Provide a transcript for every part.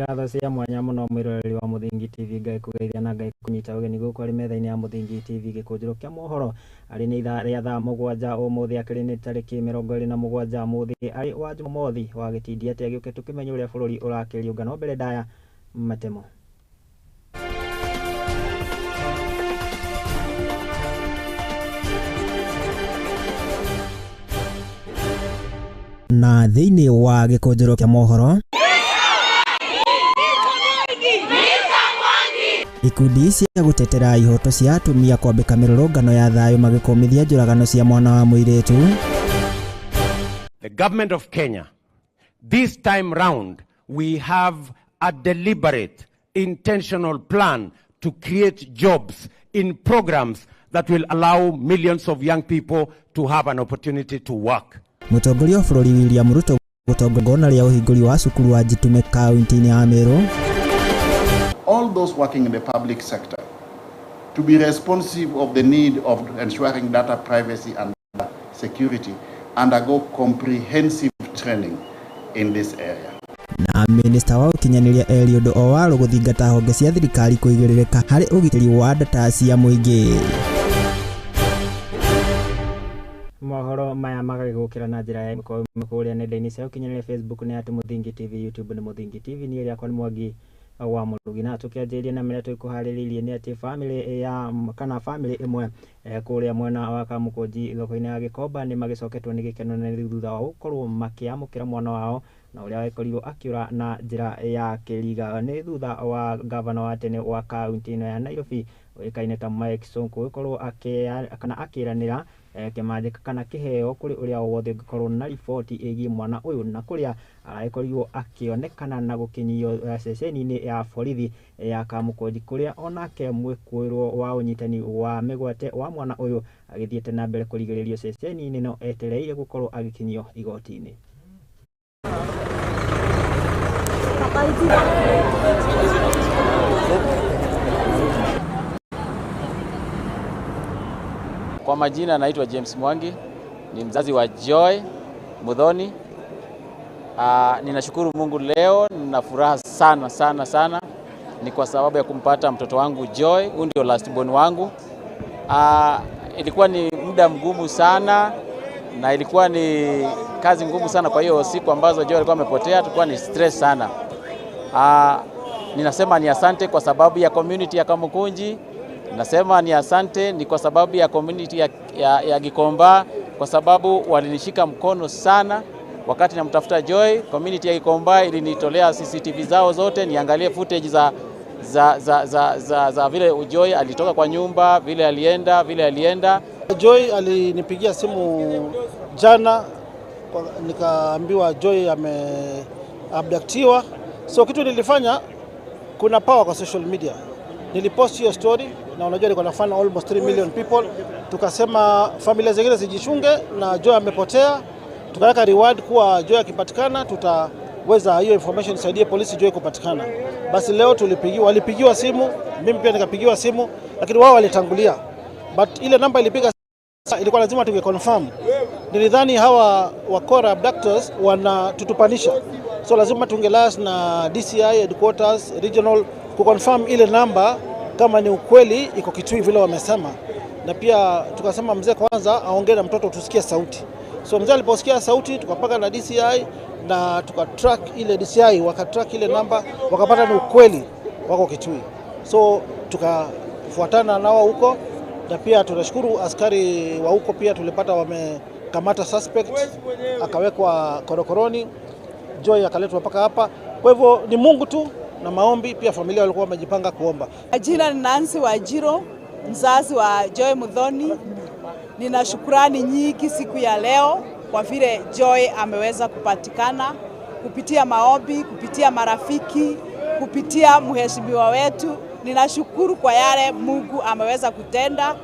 Ngatho cia mwanya mũno mwĩroreri wa Mũthingi TV. Ngai kũgeithia na Ngai kũnyita ũgeni gũkũ arĩ metha-inĩ ya Mũthingi TV, gĩkũnjĩro kĩa mohoro. Arĩ nĩ ithaa rĩa thaa 7 ũmũthĩ, akĩrĩ nĩ tarĩki 27 mũthĩ arĩ wa Jumamothi wa gĩtindi atĩa gĩũke tũkĩmenye ũrĩa bũrũri ũrakĩriũnga no mbere ndaya matemo. Na thĩinĩ wa gĩkũnjĩro kĩa mohoro, ikundi cia gũtetera ihoto cia atumia kwambĩka mĩrũrũngano ya thayũ magĩkũmithia njũragano cia mwana wa mũirĩtu. The government of Kenya, this time round, we have a deliberate, intentional plan to create jobs in programs that will allow millions of young people to have an opportunity to work. Mũtongoria wa bũrũri William Ruto gũtongoria igongona rĩa ũhingũri wa cukuru wa Jitume kaunti-inĩ ya Meru. All those working in the public sector to be responsive of the need of ensuring data privacy and security undergo comprehensive training in this area. Na minista wa ũkinyanĩria Eliud Owalo gũthingata honge cia thirikari kũigĩrĩrĩka harĩ ũgitĩri wa data cia mũingĩ. Mohoro maya magagĩgũkĩra na njĩra ya kũrĩa nenda-inĩ cia ũkinyanĩria Facebook nĩ at Mũthingi TV, YouTube nĩ Mũthingi TV, niĩ rĩakwa nĩ Mwangi wa Mũrugi. Na tũkĩanjĩrĩria na marĩa tũkũharĩrĩirie nĩ atĩ famĩlĩ ya kana famĩlĩ ĩmwe kũrĩa mwena wa Kamũkũnji thoko-inĩ ya Gĩkomba nĩ magĩcoketwo nĩ gĩkeno nĩ thutha wa gũkorwo makĩamũkĩra mwana wao na ũrĩa wagĩkorirwo akĩũra na njĩra ya kĩriga. Nĩ thutha wa gavana wa tene wa kaunti ĩno ya Nairobi ũĩkaine ta Mike Sonko gũkorwo kana akĩranĩra kĩmanjĩka kana kĩheo kũrĩ ũrĩa wothe ũngĩkorwo na riboti ĩgiĩ mwana ũyũ, na kũrĩa aragĩkorirwo akĩonekana na gũkinyio ceceni-inĩ ya borithi ya Kamũkũnji, kũrĩa onake mwĩkũĩrwo wa ũnyitani wa mĩgwate wa mwana ũyũ agĩthiĩte na mbere kũrigĩrĩrio ceceni-inĩ no etereire gũkorwo agĩkinyio igoti-inĩ. Kwa majina naitwa James Mwangi, ni mzazi wa Joy Muthoni. Ninashukuru Mungu leo, nina furaha sana sana sana, ni kwa sababu ya kumpata mtoto wangu Joy. Huyu ndio last born wangu. Ilikuwa ni muda mgumu sana na ilikuwa ni kazi ngumu sana. Kwa hiyo siku ambazo Joy alikuwa amepotea tulikuwa ni stress sana. Ninasema ni asante kwa sababu ya community ya Kamukunji. Nasema ni asante ni kwa sababu ya community ya Gikomba, kwa sababu walinishika mkono sana wakati namtafuta Joy. Community ya Gikomba ilinitolea CCTV zao zote niangalie footage za vile Joy alitoka kwa nyumba, vile alienda. Joy alinipigia simu jana, nikaambiwa Joy ameabductiwa. So kitu nilifanya, kuna power kwa social media. Nilipost hiyo story na unajua niko na fan almost 3 million people. Tukasema familia zingine zijichunge na Joy amepotea. Tukaweka reward kuwa Joy akipatikana tutaweza hiyo information isaidie polisi Joy kupatikana. Basi leo walipigiwa simu, mimi pia nikapigiwa simu, lakini wao walitangulia. But ile namba ilipiga ilikuwa lazima tuge confirm. Nilidhani hawa wakora abductors wanatutupanisha. So lazima tungelas na DCI headquarters regional kuconfirm ile namba kama ni ukweli iko Kitui vile wamesema. Na pia tukasema mzee kwanza aongee na mtoto tusikie sauti. So mzee aliposikia sauti tukapaka na DCI na tukatrack ile DCI, wakatrack ile namba wakapata ni ukweli wako Kitui. So tukafuatana nao huko, na pia tunashukuru askari wa huko pia tulipata wamekamata suspect akawekwa korokoroni, Joy akaletwa mpaka hapa. Kwa hivyo ni Mungu tu na maombi, pia familia walikuwa wamejipanga kuomba. Jina ni Nancy Wajiro, mzazi wa Joy Muthoni. Nina shukrani nyingi siku ya leo kwa vile Joy ameweza kupatikana kupitia maombi, kupitia marafiki, kupitia mheshimiwa wetu. Ninashukuru kwa yale Mungu ameweza kutenda.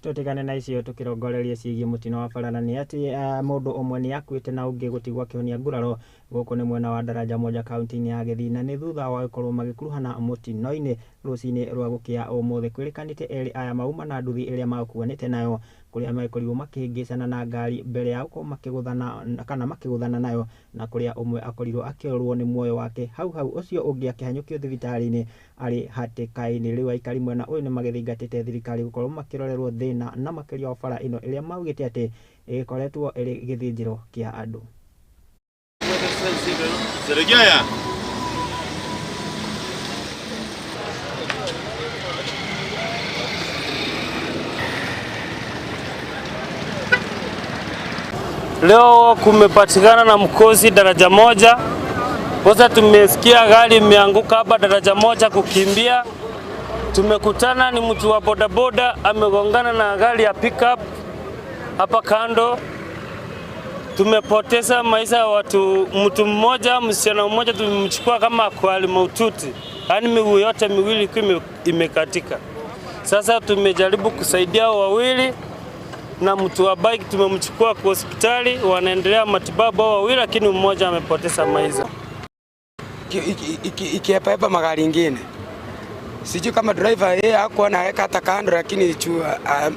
Tutigane na icio tukirongoreria ciĩgiĩ mũtino wa bara, na nĩ atĩ mũndũ ũmwe nĩ akuĩte na ũngĩ gũtigwo akĩhonia nguraro gũkũ nĩ mwena wa Daraja Moja kaunti-inĩ ya Gĩthii, na nĩ thutha wa gũkorwo magĩkuruhana mũtino-inĩ Rũcinĩ rwa gũkĩa ũmũthĩ. Kwĩrĩkanĩte erĩ aya mauma na nduthi ĩrĩa makuanĩte nayo kũrĩa makorirwo makĩhĩngĩcana na ngari mbere ya gũkorwo makĩgũthana kana makĩgũthana nayo, na kũrĩa ũmwe akorirwo akĩorwo nĩ muoyo wake hau hau, ũcio ũngĩ akĩhanyũkio thibitarĩ-inĩ arĩ hatĩka-inĩ. Rĩu aikari mwena ũyũ nĩ magĩthingatĩte thirikari gũkorwo makĩrorerwo thĩna na makĩria wa bara ĩno ĩrĩa maugĩte atĩ ĩgĩkoretwo ĩrĩ gĩthĩnjĩro kĩa andũ. Leo kumepatikana na mkosi daraja moja. Kwanza tumesikia gari imeanguka hapa daraja moja kukimbia. Tumekutana ni mtu wa bodaboda amegongana na gari ya pickup hapa kando. Tumepoteza maisha ya watu, mtu mmoja, msichana mmoja tumemchukua kama kwa hali mahututi. Yaani miguu yote miwili ilikuwa imekatika. Sasa tumejaribu kusaidia wawili na mtu wa bike tumemchukua kwa hospitali, wanaendelea matibabu hao wawili, lakini mmoja amepoteza maisha. Ikiepa magari ingine, sijui kama driver yeye hakuwa anaweka hata kando, lakini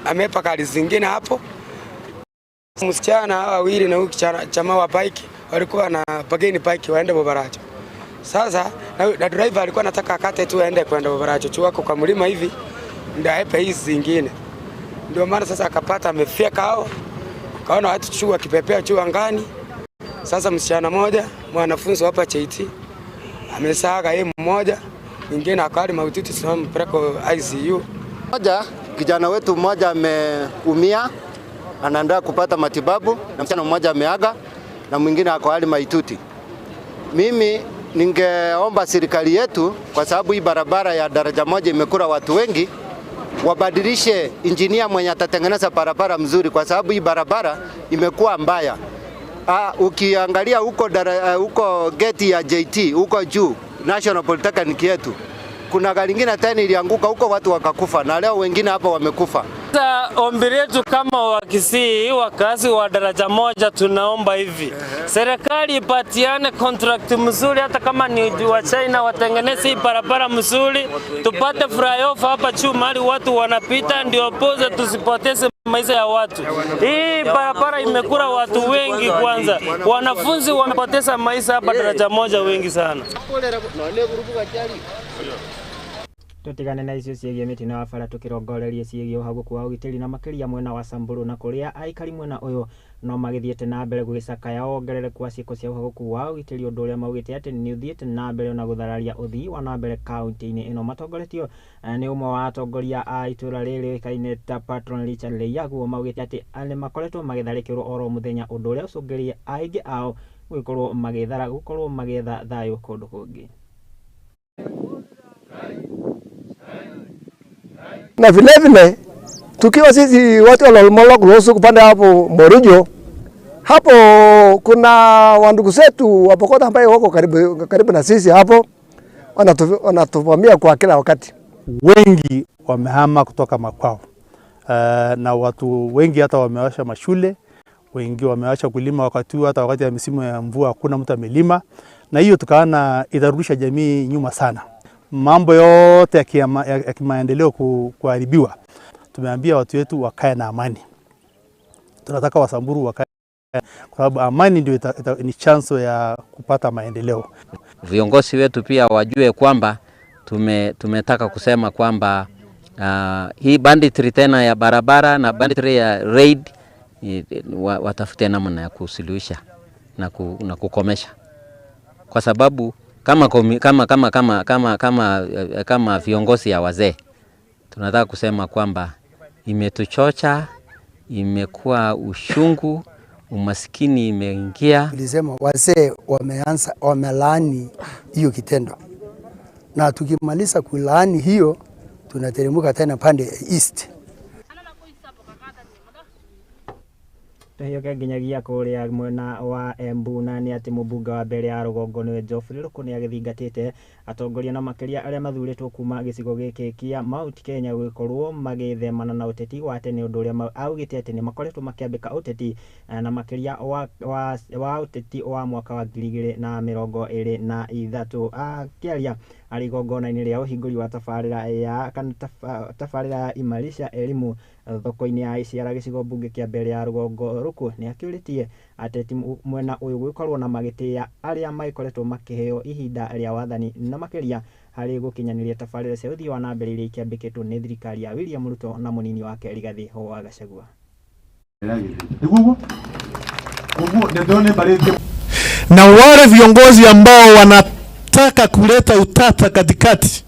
amepa gari zingine hapo. Msichana hawa wawili na huyu chama wa bike walikuwa na bageni bike waende Bobaracho. Sasa na driver alikuwa anataka akate tu aende kwenda Bobaracho, chuako kwa mlima hivi ndio aepe hizi zingine. Ndio maana sasa akapata amefika hao, kaona watu chua kipepea chua angani. Sasa msichana mmoja mwanafunzi hapa JT amesaga yeye mmoja, mwingine akali mahututi tunampeleka ICU. Mmoja kijana wetu mmoja ameumia, anaendelea kupata matibabu, na msichana mmoja ameaga na mwingine ako hali mahututi. Mimi ningeomba serikali yetu, kwa sababu hii barabara ya daraja moja imekula watu wengi, wabadilishe injinia mwenye atatengeneza barabara mzuri, kwa sababu hii barabara imekuwa mbaya. Ukiangalia huko huko geti ya JT huko juu National Polytechnic yetu, kuna gari nyingine tena ilianguka huko, watu wakakufa, na leo wengine hapa wamekufa. Sasa ombi letu kama Wakisii, wakazi wa daraja moja, tunaomba hivi serikali ipatiane contract mzuri, hata kama ni wa China watengeneze hii barabara mzuri, tupate flyover hapa juu mahali watu wanapita, ndio poze tusipoteze maisha ya watu. Hii barabara imekula watu wengi, kwanza wanafunzi wamepoteza maisha hapa daraja moja wengi sana. Tutigane na icio ciĩgiĩ mĩtino ya bara tũkĩrongoreria ciĩgiĩ ũhagũku wa ũgitĩri na makĩria mwena wa Samburu, na kũrĩa aikari mwena ũyũ no magĩthiĩte na mbere gũgĩcakaya wongerereku wa ciĩko cia ũhagũku wa ũgitĩri, ũndũ ũrĩa maugĩte atĩ nĩ ũthiĩte na mbere na gũthararia ũthii wa na mbere kaunti-inĩ ĩno. Matongoretio nĩ ũmwe wa atongoria a itũra rĩrĩ ũĩkaine ta Patron Richard Leiyaguo, maugĩte atĩ nĩ makoretwo magĩtharĩkĩrwo oro mũthenya, ũndũ ũrĩa ũcũngĩrĩirie aingĩ ao gũgĩkorwo magĩthara gũkorwo magĩetha thayũ kũndũ kũngĩ. Na vile vile tukiwa sisi watu wa Lolmolok Losu kupanda hapo Morijo, hapo kuna wandugu zetu wa Pokot ambao wako karibu, karibu na sisi hapo, wanatuvamia kwa kila wakati. Wengi wamehama kutoka makwao, na watu wengi hata wamewasha mashule, wengi wameacha kulima wakati huu, hata wakati ya misimu ya mvua hakuna mtu amelima, na hiyo tukaona itarudisha jamii nyuma sana. Mambo yote ya kimaendeleo kuharibiwa. Tumeambia watu wetu wakae na amani. Tunataka Wasamburu wakae, kwa sababu amani ndio ni chanzo ya kupata maendeleo. Viongozi wetu pia wajue kwamba tumetaka kusema kwamba hii banditry tena ya barabara na banditry ya raid watafute namna ya kusuluhisha na kukomesha, kwa sababu kama viongozi ya wazee tunataka kusema kwamba imetuchocha, imekuwa ushungu, umaskini imeingia. Tulisema wazee wameanza, wamelaani hiyo kitendo, na tukimaliza kulaani hiyo tunateremka tena pande east. Tũhiũke nginyagia kũrĩa mwena wa Embu, na nĩ atĩ mũmbunge wa mbere ya rũgongo nĩwe Geoffrey Ruku nĩ agĩthingatĩte Atongoria na makĩria arĩa mathurĩtwo kuma gĩcigo gĩkĩ kĩa Mount Kenya gũgĩkorwo magĩthemana na ũteti wa tene, ũndũ ũrĩa augĩte atĩ nĩ makoretwo makĩambĩka ũteti na makĩria wa ũteti wa mwaka wa 2023. Akĩaria arĩ igongona-inĩ rĩa ũhingũri wa tabarĩra ya kana tabarĩra ya Imarisha Elimu thoko-inĩ ya Iciara gĩcigo mbunge kĩa mbere ya rũgongo Ruku, nĩ akĩũrĩtie ateti mwena ũyũ gũgĩkorwo na magĩtĩĩa arĩa magĩkoretwo makĩheo ihinda rĩa wathani na makĩria harĩ gũkinyanĩria tabarĩra cia ũthii wa na mbere iria ikĩambĩkĩtwo nĩ thirikari ya William Ruto na mũnini wake Rigathi wa Gachagua. Na wale viongozi ambao wanataka kuleta utata katikati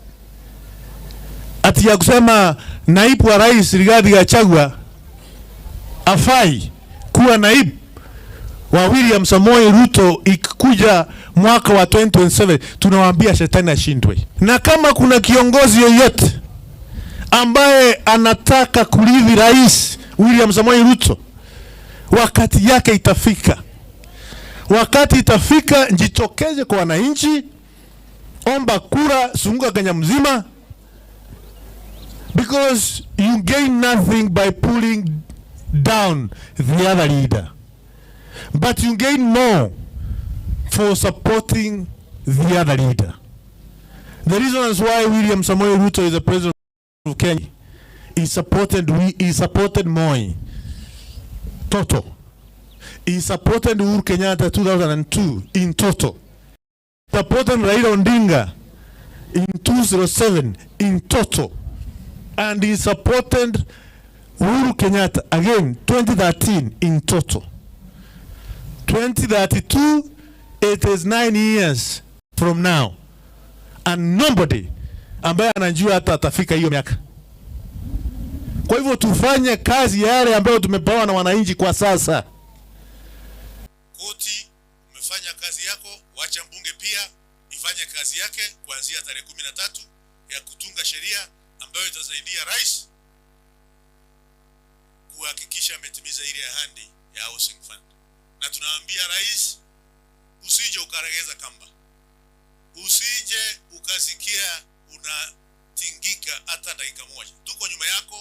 ati ya kusema naibu wa rais Rigathi Gachagua afai kuwa naibu wa William Samoei Ruto ikikuja mwaka wa 2027, tunawaambia shetani ashindwe. Na kama kuna kiongozi yoyote ambaye anataka kurithi rais William Samoei Ruto, wakati yake itafika. Wakati itafika, jitokeze kwa wananchi, omba kura, zunguka Kenya mzima, because you gain nothing by pulling down the other leader, but you gain more for supporting the other leader. The reason is why William Samoei Ruto is the president of Kenya. He supported Moi total. He supported Uhuru Kenyatta 2002 in total. Supported Raila Odinga in 2007 in total. And he supported Uhuru Kenyatta again 2013 in total. 2032, it is 9 years from now. And nobody ambaye anajua hata atafika hiyo miaka. Kwa hivyo tufanye kazi yale ambayo tumepewa na wananchi kwa sasa. Koti, umefanya kazi yako, wacha mbunge pia ifanye kazi yake kuanzia tarehe 13 ya kutunga sheria ambayo itasaidia rais kuhakikisha ametimiza ile ahadi ya housing fund. Na tunaambia rais, usije ukaregeza kamba, usije ukasikia unatingika hata dakika moja. Tuko nyuma yako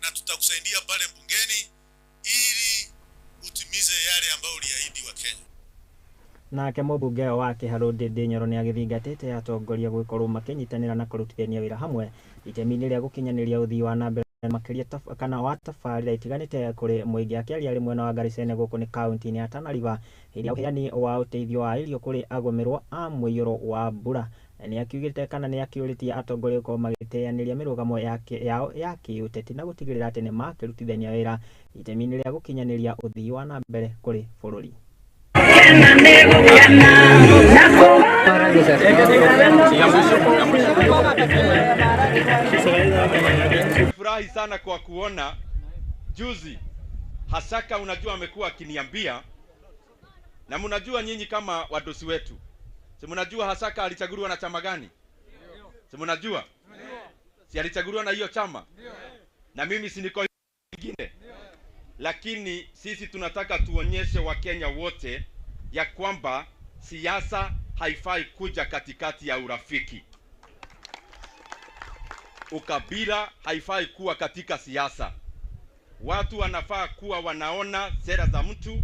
na tutakusaidia pale bungeni ili utimize yale ambayo uliahidi wa Kenya. Nake mũmbunge wa Kĩharũ Ndindi Nyoro nĩ agĩthingatĩte atongoria gũgĩkorwo makĩnyitanĩra na kũrutithania wĩra hamwe itemi-inĩ rĩa gũkinyanĩria ũthii wa na mbere makĩria kana wa tabarĩra itiganĩte kũrĩ mũingĩ. Akĩaria arĩ mwena wa Garissa gũkũ nĩ kaunti-inĩ ya Tana River hĩndĩ ya ũheani wa ũteithio wa irio kũrĩ agũmĩrwo a mũiyũro wa mbura, nĩ akiugĩte kana nĩ akĩũrĩtie atongoria gũkorwo magĩteanĩria mĩrũgamo yao ya kĩũteti na gũtigĩrĩra atĩ nĩ makĩrutithania wĩra itemi-inĩ rĩa gũkinyanĩria ũthii wa na mbere kũrĩ bũrũri. Furahi sana kwa kuona juzi Hasaka, unajua amekuwa akiniambia, na mnajua nyinyi kama wadosi wetu, si mnajua Hasaka alichaguliwa na chama gani? Si mnajua? Si alichaguliwa na hiyo chama? Na mimi si niko nyingine. Lakini sisi tunataka tuonyeshe Wakenya wote ya kwamba siasa haifai kuja katikati ya urafiki. Ukabila haifai kuwa katika siasa. Watu wanafaa kuwa wanaona sera za mtu.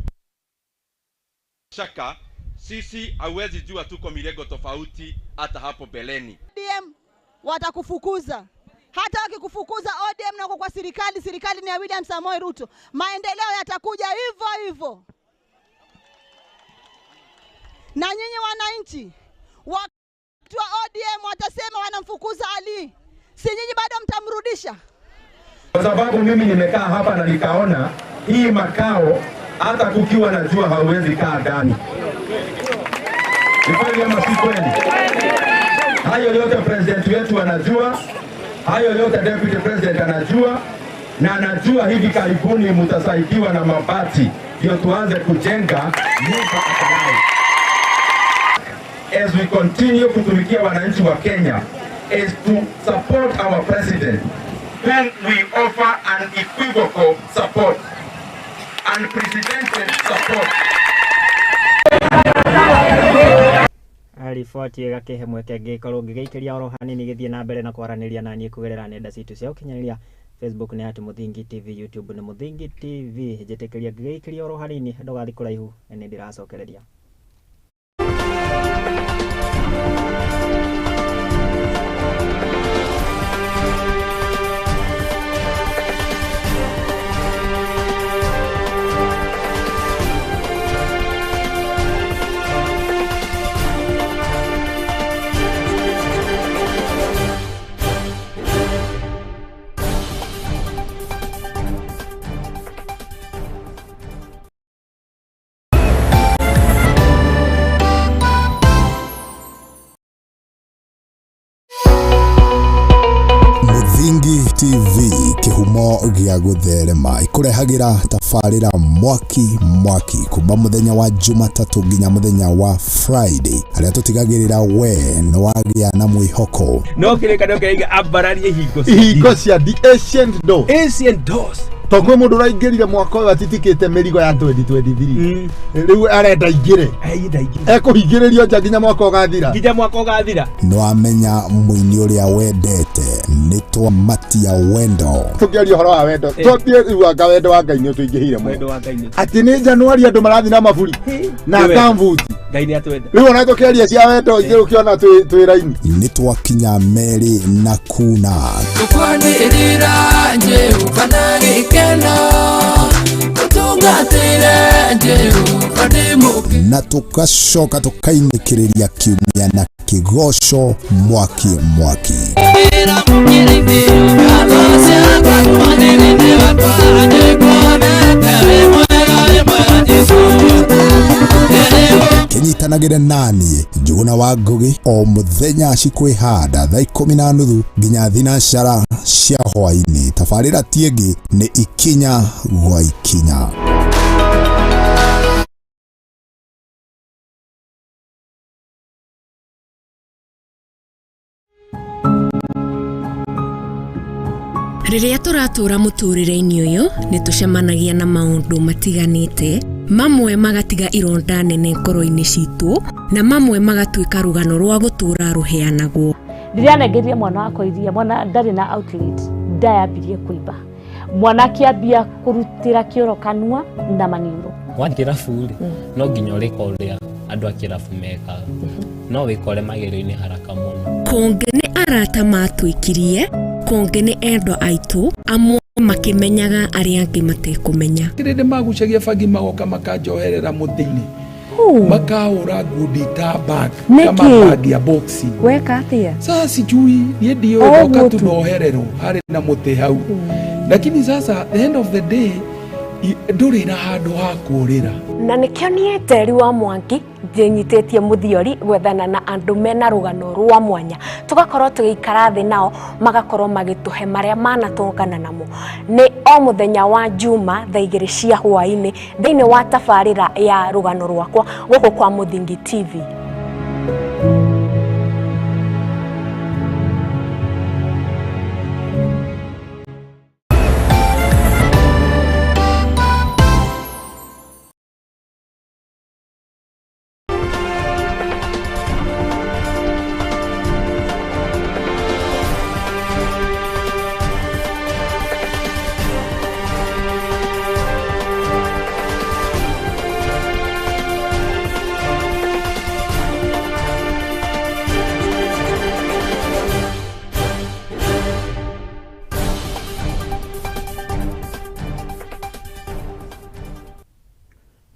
Shaka sisi hawezi jua tuko mirego tofauti hata hapo beleni. ODM watakufukuza. Hata wakikufukuza ODM na kwa serikali, serikali ni ya William Samoei Ruto. Maendeleo yatakuja hivyo hivyo. Na nyinyi wananchi, watu wa ODM watasema wanamfukuza Ali, si nyinyi bado mtamrudisha? Kwa sababu mimi nimekaa hapa na nikaona hii makao hata kukiwa na jua hauwezi kaa ndani. Ni kweli ama si kweli? Hayo yote president wetu anajua, hayo yote deputy president anajua, na anajua hivi karibuni mtasaidiwa na mabati ndio tuanze kujenga nyumba angalau. As we continue kutumikia wananchi wa Kenya is to support our president, whom we offer unequivocal support, unprecedented support. Riboti ĩgakĩhe mweke ngĩkorwo ngĩgĩikĩria oro hanini gĩthiĩ na mbere na kwaranĩria na niĩ kũgerera nenda citũ cia ũkinyanĩria. Facebook nĩ at Mũthingi TV, YouTube nĩ Mũthingi TV. Njĩtĩkĩria ngĩgĩikĩria oro hanini, ndũgathiĩ kũraihu, nĩ ndĩracokereria. Mũthingi TV, kĩhumo gĩa gũtherema, ĩkũrehagĩra tabarĩra Mwaki Mwaki kuma mũthenya wa Jumatatũ nginya mũthenya wa Friday, harĩa tũtigagĩrĩra we nĩ wagĩa na mwĩhoko. No kĩrĩkanĩro kĩraiga ambararie ihingo cia Ihingo cia the ancient door. Ancient doors. To kwĩ mũndũ ũraingĩrire mwaka ũyũ atitikĩte mĩrigo ya 2023, rĩu arenda aingĩre, ekũhingĩrĩrio nja nginya mwaka ũgathira. Nginya mwaka ũgathira. Nĩwamenya mũini ũrĩa wendete nĩ twamatia wendo. Tũkĩaria ũhoro wa wendo, twambie rĩu, anga wendo wa Ngai nĩ ũtũingĩhĩire mũno. Wendo wa Ngai nĩ Atĩ nĩ Januari andũ marathiĩ na maburi na Nĩ wendo. kambuti. Ngai nĩ atwenda. Rĩu ona tũkĩaria cia wendo ithuĩ ũkĩona twĩ raini. Nĩ twakinya merĩ na kuna. Tũkwanĩrĩra Jehova na gĩkeno, tũtungatĩre Jehova ndĩ mũkenu. Na tũgacoka tũkainĩkĩrĩria kiumia na kĩgoco Mwaki Mwaki. Kĩnyitanagĩre naniĩ Njũgũna wa Ngũgĩ o mũthenya cikwĩhanda thaa 10:30 nginya thinacara cia hwaĩ-inĩ. Tabarĩra ti ĩngĩ nĩ Ikinya gwa Ikinya. Rĩrĩa tũratũra mũtũrĩre-inĩ ũyũ, nĩ tũcemanagia na maũndũ matiganĩte, mamwe magatiga ironda nene ngoro-inĩ citũ, na mamwe magatuĩka rũgano rwa gũtũũra rũheanagwo. Rĩrĩa anengerire mwana wakwa iria, mwana ndarĩ na outlet, nda yambirie kũimba, mwana akĩambia kũrutĩra kĩoro kanua na maniũrũ. Wathiĩ kĩrabu rĩ, no nginya ũrĩka ũrĩa andũ a kĩrabu mekaga, no wĩkore magerio-inĩ haraka mũno. Kũngĩ nĩ arata matwĩkirie, kũngĩ nĩ endwa aitũ, amwe makĩmenyaga arĩa angĩ matekũmenya. Kĩrĩndĩ magucagia bangi, magoka makanjoherera mũtĩ-inĩ, makahũra ngundi ta bag kama Nĩkĩ? bag ya boxing. Weka atĩa? Sasa sijui niĩ O ndiũĩ, ndoka ũguo tu tu. nohererwo harĩ na mũtĩ hau, lakini sasa the end of the day ndũrĩ na handũ ha kũũrĩra. Na nĩkĩo niĩ Njeri wa Mwangi ndĩnyitĩtie mũthiori gwethana na andũ mena rũgano rwa mwanya, tũgakorwo tũgĩikara thĩ nao, magakorwo magĩtũhe marĩa manatũngana namo. Nĩ o mũthenya wa Juma thaa 2 cia hwaĩ-inĩ thĩinĩ wa tabarĩra ya Rũgano Rwakwa gũkũ kwa Mũthingi TV.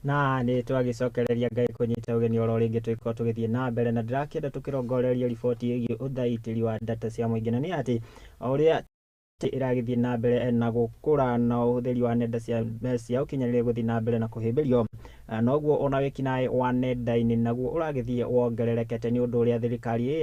Na nĩ twagĩcokereria Ngai kũnyita ũgeni oro rĩngĩ, tũgĩkorwo tũgĩthiĩ na mbere na ndĩrakĩenda tũkĩrongoreria riboti ĩgiĩ ũthaitĩri wa data cia mũingĩ, na nĩ atĩ o ũrĩa ĩragĩthiĩ na mbere na gũkũra na ũhũthĩri wa nenda cia ũkinyanĩria gũthiĩ na mbere na kũhĩmbĩrio, noguo ona wĩkinaĩ wa nenda-inĩ naguo ũragĩthiĩ wongererekete, nĩ ũndũ ũrĩa thirikari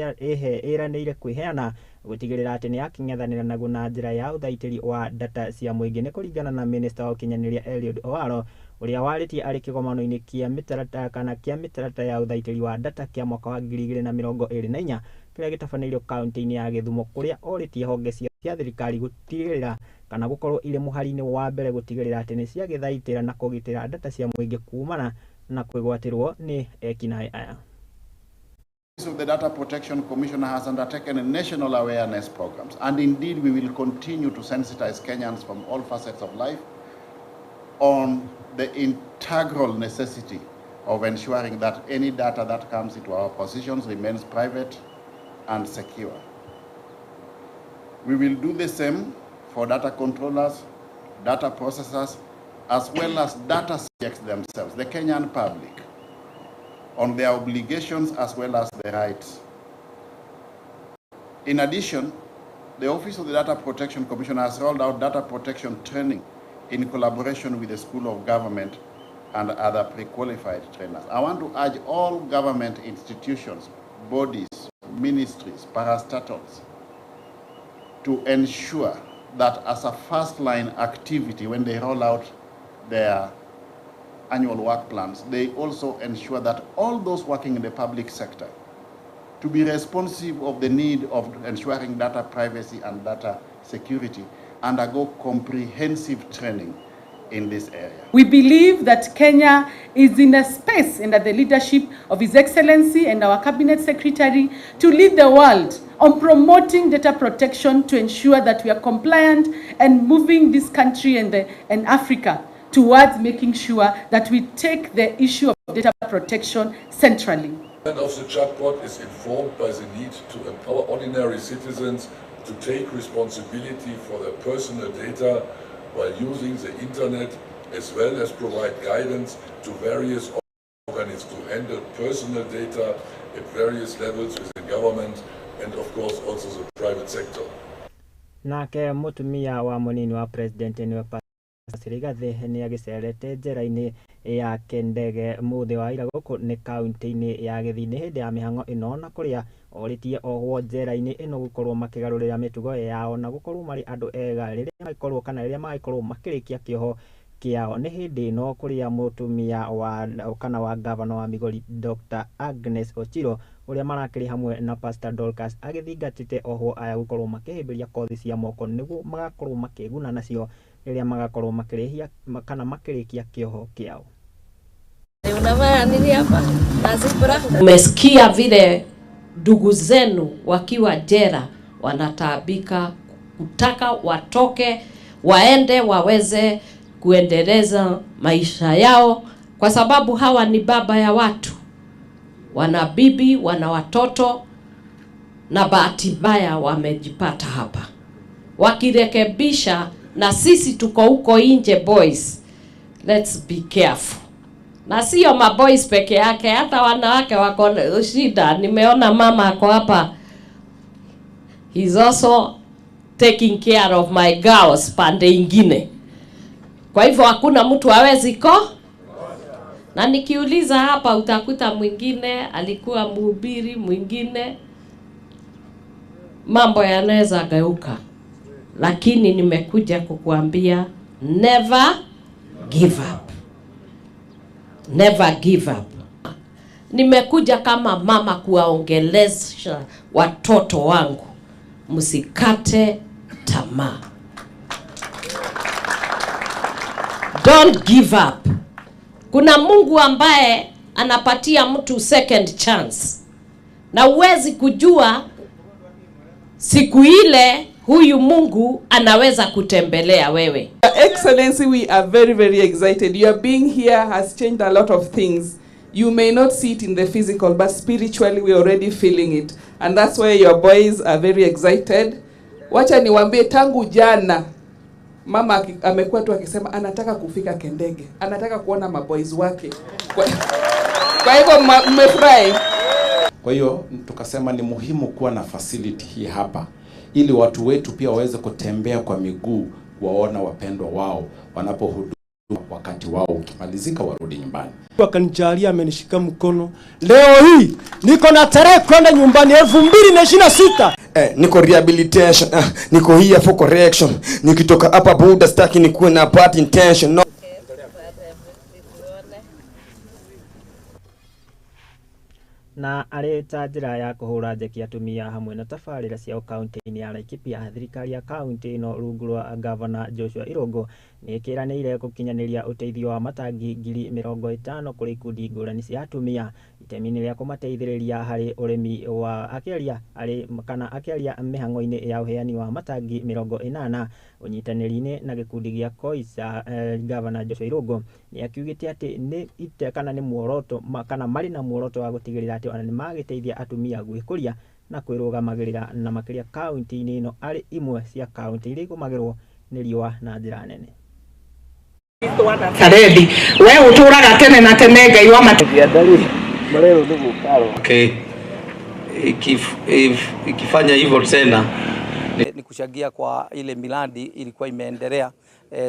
ĩranĩire kwĩheana gũtigĩrĩra atĩ nĩ yakĩng'ethanĩra naguo na njĩra ya ũthaitĩri wa data cia mũingĩ. Nĩ kũringana na minista wa ũkinyanĩria Eliud Owalo, ũrĩa warĩtie arĩ kĩgomano-inĩ kĩa mĩtaratara kana kĩa mĩtaratara ya ũthaitĩri wa data kĩa mwaka wa 2024 kĩrĩa gĩtabanĩirio kaunti-inĩ ya Gĩthumo, kũrĩa orĩtie honge cia thirikari gũtigĩrĩra kana gũkorwo irĩ mũhari-inĩ wa mbere gũtigĩrĩra atĩ nĩ ciagĩthaitĩra na kũgitĩra data cia mũingĩ kumana na kwĩgwatĩrwo nĩ ekinaĩ aya. Office of the Data Protection Commissioner has undertaken national awareness programs, and indeed we will continue to sensitize Kenyans from all facets of life on the integral necessity of ensuring that any data that comes into our positions remains private and secure. We will do the same for data controllers, data processors, as well as data subjects themselves, the Kenyan public, on their obligations as well as their rights. In addition, the Office of the Data Protection Commissioner has rolled out data protection training in collaboration with the School of Government and other pre-qualified trainers. I want to urge all government institutions, bodies, ministries, parastatals, to ensure that as a first-line activity when they roll out their annual work plans, they also ensure that all those working in the public sector to be responsive of the need of ensuring data privacy and data security undergo comprehensive training in this area. We believe that Kenya is in a space under the leadership of His Excellency and our Cabinet Secretary to lead the world on promoting data protection to ensure that we are compliant and moving this country and Africa towards making sure that we take the issue of data protection centrally. And of the chatbot is informed by the need to empower ordinary citizens to take responsibility for their personal data while using the internet, as well as provide guidance to various organizations to handle personal data at various levels within government and of course also the private sector. Nake mutumia wa munini wa president niwe Rigathi nĩ agĩcerete njera-inĩ ya Kendege mũthĩ wa ira gũkũ nĩ kaunti-inĩ ya Gĩthii nĩ hĩndĩ ya mĩhang'o ĩno na kũrĩa orĩtie ohwo njera-inĩ ĩno gũkorwo makĩgarũrĩra mĩtugo yao na gũkorwo marĩ andũ ega rĩrĩa magĩkorwo kana rĩrĩa magĩkorwo makĩrĩkia kĩoho kĩao. Nĩ hĩndĩ ĩno kũrĩa mũtumia wa kana wa gavana wa Migori Dr. Agnes Ochiro ũrĩa marakĩrĩ hamwe na Pastor Dorcas agĩthingatĩte ohwo aya gũkorwo makĩhĩmbĩria kothi cia moko nĩguo magakorwo makĩguna nacio rĩrĩa magakorwo makĩrĩhia kana makĩrĩkia kĩoho kĩao. Umesikia vile ndugu zenu wakiwa jela wanataabika kutaka watoke waende waweze kuendeleza maisha yao, kwa sababu hawa ni baba ya watu, wana bibi, wana watoto, na bahati mbaya wamejipata hapa. Wakirekebisha, na sisi tuko huko nje boys, let's be careful. Na sio maboys peke yake, hata wanawake wako shida. Nimeona mama ako hapa, he's also taking care of my girls pande ingine. Kwa hivyo hakuna mtu hawezi ko. Na nikiuliza hapa utakuta mwingine alikuwa mhubiri, mwingine mambo yanaweza geuka. Lakini nimekuja kukuambia never give up. Never give up. Nimekuja kama mama kuwaongelesha watoto wangu, msikate tamaa. Don't give up. Kuna Mungu ambaye anapatia mtu second chance. Na huwezi kujua siku ile huyu Mungu anaweza kutembelea wewe. Your Excellency, we are very, very excited. Your being here has changed a lot of things. You may not see it in the physical, but spiritually we're already feeling it. And that's why your boys are very excited. Wacha niwaambie, tangu jana mama amekuwa tu akisema anataka kufika Kendege, anataka kuona maboys wake. Kwa hivyo mmefurahi. Kwa hiyo tukasema ni muhimu kuwa na facility hii hapa ili watu wetu pia waweze kutembea kwa miguu waona wapendwa wao wanapohudumu, wakati wao ukimalizika warudi nyumbani. Akanijalia, amenishika mkono. Leo hii niko na tarehe kwenda nyumbani 2026. Niko rehabilitation, niko here for correction. Nikitoka hapa Buddha staki nikuwe na bad intention. No. Na arĩ ta njĩra ya kũhũra njeki atumia hamwe na tabarĩra ciao kaunti-inĩ ya Laikipia, thirikari ya kaunti ĩno rungu rwa Gavana Joshua Irũngũ nĩ ĩkĩranĩire gũkinyanĩria ũteithio wa matangi 50,000 kũrĩ ikundi ngũrani cia atumia itemi-inĩ rĩa kũmateithĩrĩria harĩ ũrĩmi wa akĩaria arĩ kana akĩaria mĩhang'o-inĩ ya ũheani wa matangi 80 ũnyitanĩri-inĩ na gĩkundi gĩa Koisa. Gavana Joshua Irũngũ nĩ akiugĩte atĩ nĩ ite kana nĩ muoroto kana marĩ na muoroto wa gũtigĩrĩra atĩ ona nĩ magĩteithia atumia gwĩkũria na kwĩrũgamagĩrĩra na makĩria kaunti-inĩ ĩno arĩ imwe cia kaunti iria igũmagĩrwo nĩ riũa na njĩra nene. Karendi we uturaga tene na tene Ngai wa matu. Okay. Ikifanya hivyo tena ni kuchangia kwa ile miradi ilikuwa imeendelea,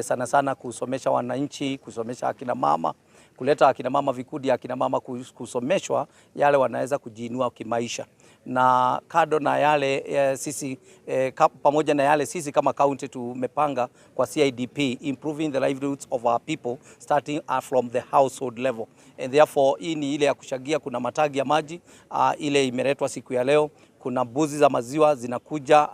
sana sana kusomesha wananchi, kusomesha akina mama, kuleta akina mama vikundi akina mama kusomeshwa yale wanaweza kujiinua kimaisha. Na kado na yale sisi pamoja na yale sisi kama county tumepanga kwa CIDP, improving the livelihoods of our people starting from the household level, and therefore hii ni ile ya kuchangia. Kuna matagi ya maji ile imeletwa siku ya leo, kuna mbuzi za maziwa zinakuja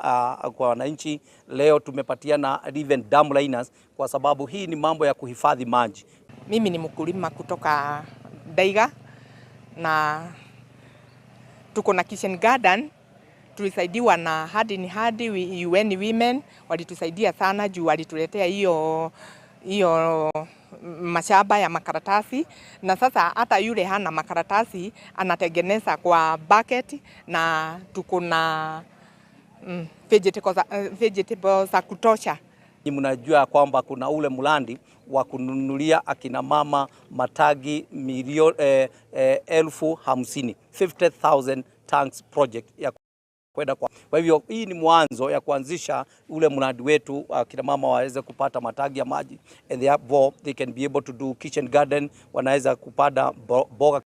kwa wananchi leo, tumepatiana even dam liners kwa sababu hii ni mambo ya kuhifadhi maji. Mimi ni mkulima kutoka Daiga na tuko na kitchen garden. Tulisaidiwa na Hadi ni Hadi, UN Women walitusaidia sana juu walituletea hiyo mashamba ya makaratasi, na sasa hata yule hana makaratasi anatengeneza kwa bucket, na tuko na vegetables za kutosha. Mnajua kwamba kuna ule mradi wa kununulia akina mama matagi milioni 50,000, 50,000 tanks project ya kwenda kwa. Kwa hivyo hii ni mwanzo ya kuanzisha ule mradi wetu, akina mama waweze kupata matagi ya maji, and therefore they can be able to do kitchen garden, wanaweza kupanda mboga,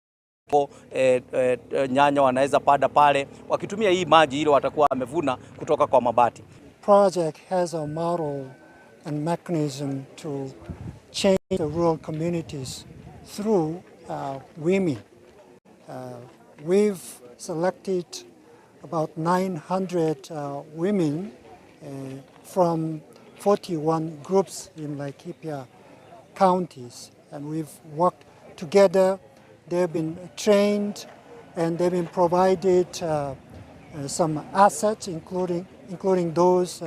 nyanya wanaweza panda pale wakitumia hii maji ile watakuwa wamevuna kutoka kwa mabati. Project has a model and mechanism to change the rural communities through women. We've selected about 900 women from 41 groups in Laikipia counties, and we've worked together. They've been trained and they've been provided some assets, including those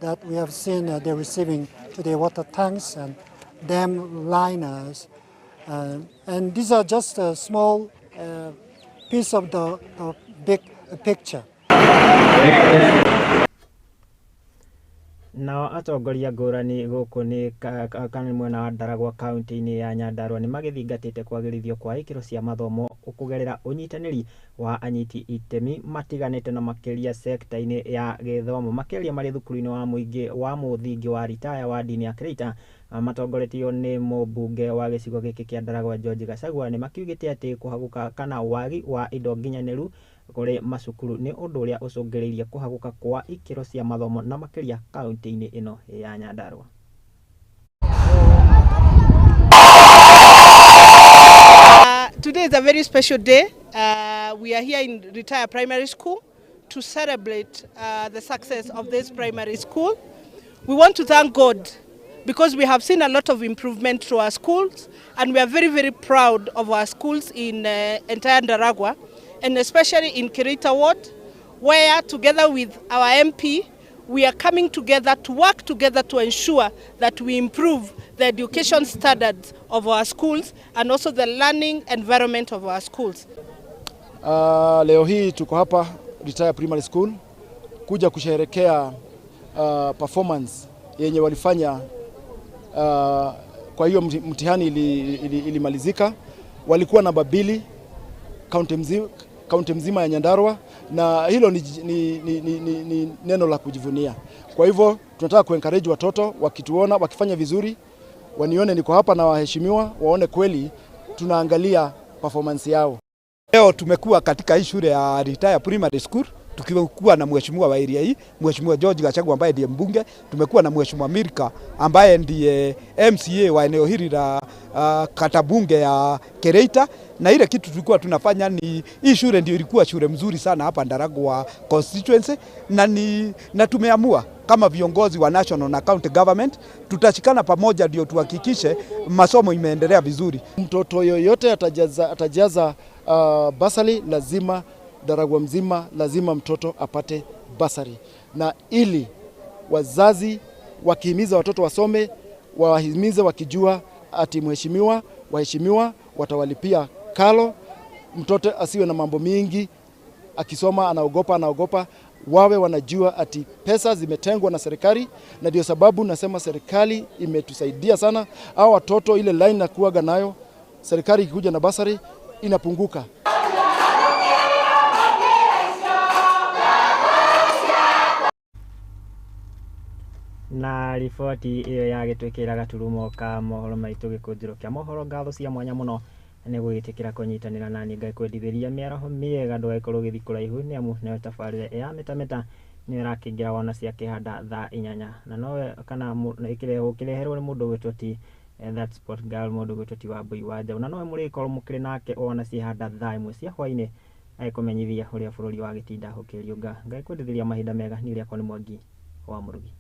that we have seen they're receiving today, water tanks and dam liners. And these are just a small piece of the big picture. Nao atongoria ngũrani gũkũ nĩ kana mwena wa Ndaragwa kaunti-inĩ ya Nyandarua nĩ magĩthingatĩte kwagĩrithio kwa ikĩro cia mathomo kũgerera ũnyitanĩri wa anyiti itemi matiganĩte na makĩria sekta-inĩ ya gĩthomo, makĩria marĩ thukuru-inĩ wa mũingĩ wa mũthingi wa Ritaya wa ndini ya Kreita matongoretio nĩ mũmbunge wa gĩcigo gĩkĩ kĩa Ndaragwa George Gachagua. Nĩ makiugĩte atĩ kũhagũka kana wagi wa indo nginyanĩru kũrĩ macukuru nĩ ũndũ ũrĩa ũcũngĩrĩirie kũhagũka kwa ikĩro cia mathomo na makĩria kaunti-inĩ ĩno ya Nyandarua. Today is a very special day. We are here in Ritaya Primary School to celebrate the success of this primary school. We want to thank God because we have seen a lot of improvement through our schools, and we are very, very proud of our schools in entire Ndaragwa, and especially in Kirita Ward, where together with our MP, we are coming together to work together to ensure that we improve the education standards of our schools and also the learning environment of our schools. Leo hii tuko hapa Ritaya Primary School kuja kusherehekea performance yenye walifanya kwa hiyo mtihani ilimalizika. Walikuwa namba 2 kaunti mzima ya Nyandarua, na hilo ni neno la kujivunia. Kwa hivyo tunataka kuencourage watoto wakituona wakifanya vizuri, wanione niko hapa na waheshimiwa, waone kweli tunaangalia performance yao. Leo tumekuwa katika hii shule ya Ritaya Primary School Tukiwa na mheshimiwa wa area hii, Mheshimiwa George Gachagua ambaye ndiye mbunge, tumekuwa na Mheshimiwa Mirka ambaye ndiye MCA wa eneo hili la kata bunge ya Kereita. Na ile kitu tulikuwa tunafanya ni hii shule ndio ilikuwa shule mzuri sana hapa Ndaragwa constituency, na tumeamua kama viongozi wa national na county government tutashikana pamoja ndio tuhakikishe masomo imeendelea vizuri. Mtoto yoyote atajaza basari, lazima Ndaragwa mzima, lazima mtoto apate basari, na ili wazazi wakihimiza watoto wasome, wawahimize wakijua ati mheshimiwa, waheshimiwa watawalipia karo, mtoto asiwe na mambo mingi, akisoma anaogopa anaogopa, wawe wanajua ati pesa zimetengwa na serikali, na ndio sababu nasema serikali imetusaidia sana. Hao watoto ile line na kuaga nayo, serikali ikikuja na basari inapunguka. Na riboti ĩyo yagĩtwĩkĩra gaturumo ka mohoro maitũ gĩkũnjĩro kĩa mohoro. Ngatho cia mwanya mũno nĩ gwĩtĩkĩra kũnyitanĩra nani. Ngakwendithĩria mĩaraho mĩega, ndũgagĩkorwo ũgĩthiĩ kũraihu nĩ amu nĩyo tabarĩra ya Metameta nĩyo ĩrakĩingĩra wona ciakĩhanda thaa 8 na nowe kana ũkĩreherwo nĩ mũndũ ũgwĩtwo ti that sport girl, mũndũ ũgwĩtwo ti Wambui wa Njaũ, na nowe mũrĩkorwo mũkĩrĩ nake wona ciahanda thaa 1 cia hwainĩ agĩkũmenyithia ũrĩa bũrũri wagĩtinda ũkĩriũnga. Ngakwendithĩria mahinda mega. Niĩ rĩakwa nĩ Mwangi wa Mũrugi.